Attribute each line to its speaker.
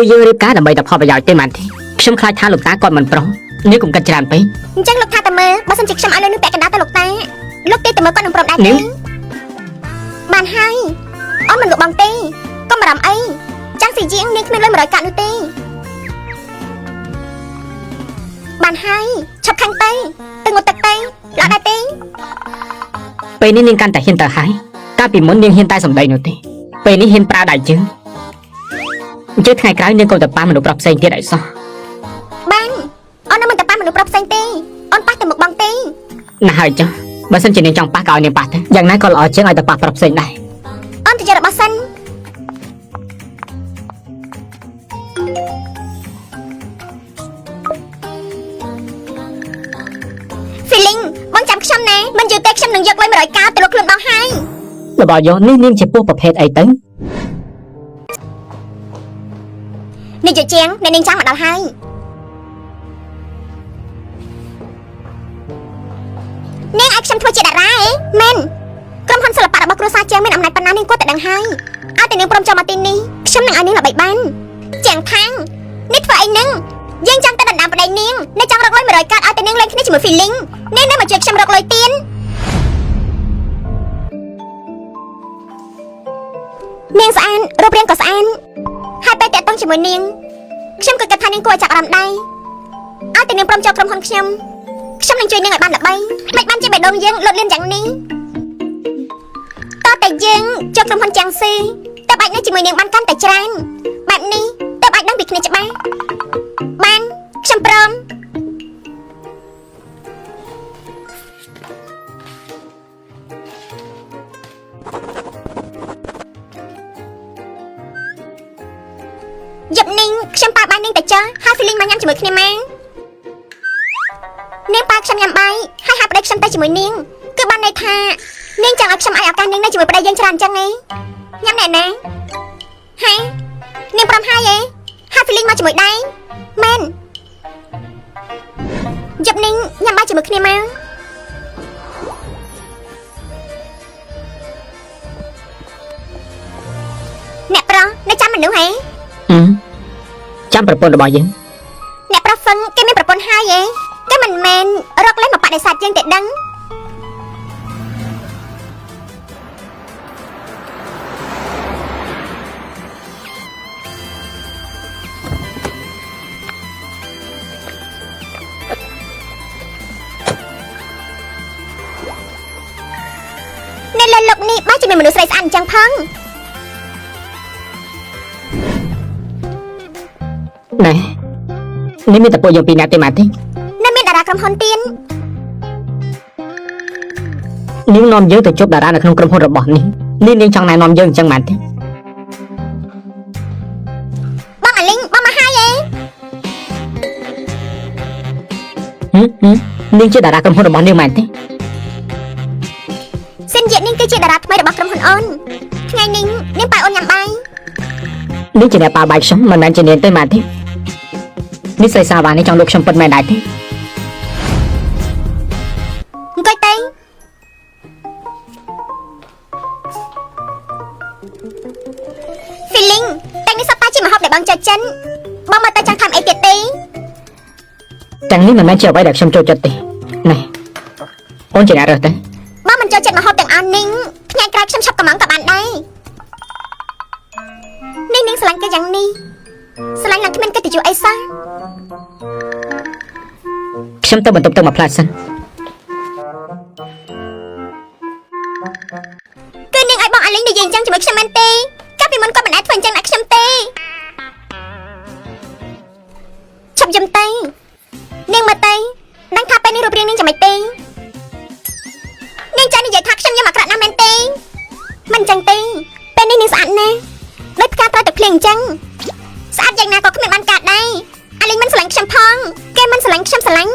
Speaker 1: ពួកយើងរៀបការដើម្បីតែផលប្រយោជន៍ទេមែនទេខ្ញុំខ្លាចថាលោកតាគាត់មិនប្រងនាងកុំគិតច្រើនពេក
Speaker 2: អញ្ចឹងលោកថាតែមើលបើសិនជាខ្ញុំឲ្យលុយនឹងពាក់កណ្ដាលទៅលោកតាលោកទេតែមើលគាត់នឹងព្រមដែរទេ
Speaker 1: នាង
Speaker 2: បានហើយអូនមិនលក់បងទេកុំបារម្ភអីចាំងស៊ីជាងនាងគ្មានលុយ100កាក់នោះទេបានហើយឈប់ខាងទៅទៅងូតទឹកទៅល្អដែរទេ
Speaker 1: ពេលនេះនាងកាន់តែហ៊ានទៅហើយកាលពីមុននាងហ៊ានតែសម្ដីនោះទេពេលនេះហ៊ានប្រើដៃជើងអញ្ចឹងថ្ងៃក្រោយនាងកុំទៅប៉ះមនុស្សប្រុសផ្សេងទៀតឲ្យសោះ
Speaker 2: បានអូននឹងមិនទៅប៉ះមនុស្សប្រុសផ្សេងទេអូនប៉ះតែមុខបងទេ
Speaker 1: ណាស់ហើយចុះបើសិនជានាងចង់ប៉ះក៏ឲ្យនាងប៉ះទៅយ៉ាងណាក៏ល្អជាងឲ្យទៅប៉ះប្រុសផ្សេងដែរ
Speaker 2: អូនទៅយករបស់សិនហ្វីលីងបងចាំខ្ញុំណាមិនយូរទេខ្ញុំនឹងយកលុយ100កោទៅលក់ខ្លួនបងហើយ
Speaker 1: របស់យកនេះនាងជាពស់ប្រភេទអីទៅ
Speaker 2: នេះជាជាងអ្នកនាងចាំមកដល់ហើយនាងឲ្យខ្ញុំធ្វើជាតារាអីមែនក្រុមហ៊ុនសិល្បៈរបស់គ្រួសារជាងមានអំណាចប៉ុណ្ណានាងគួរតែដឹងហើយឲ្យតែនាងព្រមចូលមកទីនេះខ្ញុំនឹងឲ្យនាងល្បីបានជាងខាងនេះធ្វើអីនឹងយើងចង់តែដណ្ដើមប្តីនាងនៅចង់រកលុយ100កាត់ឲ្យតែនាងលេងគ្នាជាមួយ feeling នាងនៅមកជួយខ្ញុំរកលុយទៀននាងស្អាតរូបរាងក៏ស្អាតហើយពេលតាក់ទងជាមួយនាង ខ្ញុំក៏គិតថានាងគួរឲ្យចាប់អារម្មណ៍ដែរឲ្យតែនាងព្រមចូលក្រុមហ៊ុនខ្ញុំខ្ញុំនឹងជួយនាងឲ្យបានល្បីមិនបានជាបេះដូងយើងលុតលឿនយ៉ាងនេះតើតែយើងចូលក្រុមហ៊ុនចាំងស៊ីតើបាច់នៅជាមួយនាងបានកាន់តែច្រើនបែបនេះតើអាចដឹងពីគ្នាច្បាស់បានខ្ញុំព្រមយប់នេះខ្ញុំប៉ាបាយនាងទៅចុះហើយ feeling មកញ៉ាំជាមួយគ្នាមកនាងប៉ាខ្ញុំញ៉ាំបាយហើយហៅប្តីខ្ញុំទៅជាមួយនាងគឺបានន័យថានាងចង់ឲ្យខ្ញុំឲ្យឱកាសនាងនៅជាមួយប្តីយើងច្រើនអញ្ចឹងឯងញ៉ាំណែណាហើយនាងព្រមហើយឯងហៅ feeling មកជាមួយដែរមែនយប់នេះញ៉ាំបាយជាមួយគ្នាមកអ្នកប្រុសនៅចាំមនុស្សហ៎
Speaker 1: អឺចាំប្រពន្ធរបស់យើង
Speaker 2: អ្នកប្រុសហ្វឹងគេមានប្រពន្ធហើយឯងគេមិនមែនរកលេសមកបដិសេធយើងទេដឹងនៅលើលោកនេះបើជាមានមនុស្សស្រីស្អាតអញ្ចឹងផង
Speaker 1: ណែនេះមានតែពួកយើងពីរនាក់ទេម៉ាទេ
Speaker 2: នៅមានតារាក្រុមហ៊ុនទៀន
Speaker 1: នាងនាំយើងទៅជួបតារានៅក្នុងក្រុមហ៊ុនរបស់នេះនេះនាងចង់ណែនាំយើងអញ្ចឹងម៉ាទេ
Speaker 2: បងអាលីងបងមកហើយឯង
Speaker 1: ហឹមហឹមនាងជាតារាក្រុមហ៊ុនរបស់នាងម៉ាទេ
Speaker 2: សិនជានាងគឺជាតារាថ្មីរបស់ក្រុមហ៊ុនអូនថ្ងៃនេះនាងប៉ាអូនញ៉ាំបាយ
Speaker 1: នាងជាអ្នកប៉ាបាយខ្ញុំមិនមែនជានាងទេម៉ាទេនេះស្រីសាវ៉ានេះចង់លក់ខ្ញុំពិតមែនដែរទេ
Speaker 2: អង្គុយទៅ Feeling តែនេះសត្វតាជាម្ហូបដែលបងចូលចិត្តបងមកទៅចង់ធ្វើអីទៀតទេ
Speaker 1: ទាំងនេះមិនមែនជាអ្វីដែលខ្ញុំចូលចិត្តទេណែអូនជាអ្នករើសទេ
Speaker 2: បងមិនចូលចិត្តម្ហូបទាំងអស់នេះថ្ងៃក្រោយខ្ញុំឈប់កំងក៏បានដែរនេះនាងស្រឡាញ់គេយ៉ាងនេះស្រឡាញ់ឡើងគ្មានកិត្តិយសអីសោះ
Speaker 1: ខ្ញុំទៅបន្ទប់ទឹកមួយផ្លែសិន
Speaker 2: គឺនាងឲ្យបងអាលីងនិយាយអញ្ចឹងជាមួយខ្ញុំមែនទេកាលពីមុនគាត់មិនអាចធ្វើអញ្ចឹងដាក់ខ្ញុំទេឈប់យំទៅនាងមើលទៅដឹងថាពេលនេះរូបរាងនាងយ៉ាងម៉េចទេនាងចានិយាយថាខ្ញុំញ៉ាំអាក្រក់ណាស់មែនទេមិនអញ្ចឹងទេពេលនេះនាងស្អាតណាស់ដូចផ្កាត្រូវតែភ្លៀងអញ្ចឹងស្អាតយ៉ាងណាក៏គ្មានបានកាត់ដែរអាលីងមិនស្រឡាញ់ខ្ញុំផងគេមិនស្រឡាញ់ខ្ញុំស្រឡាញ់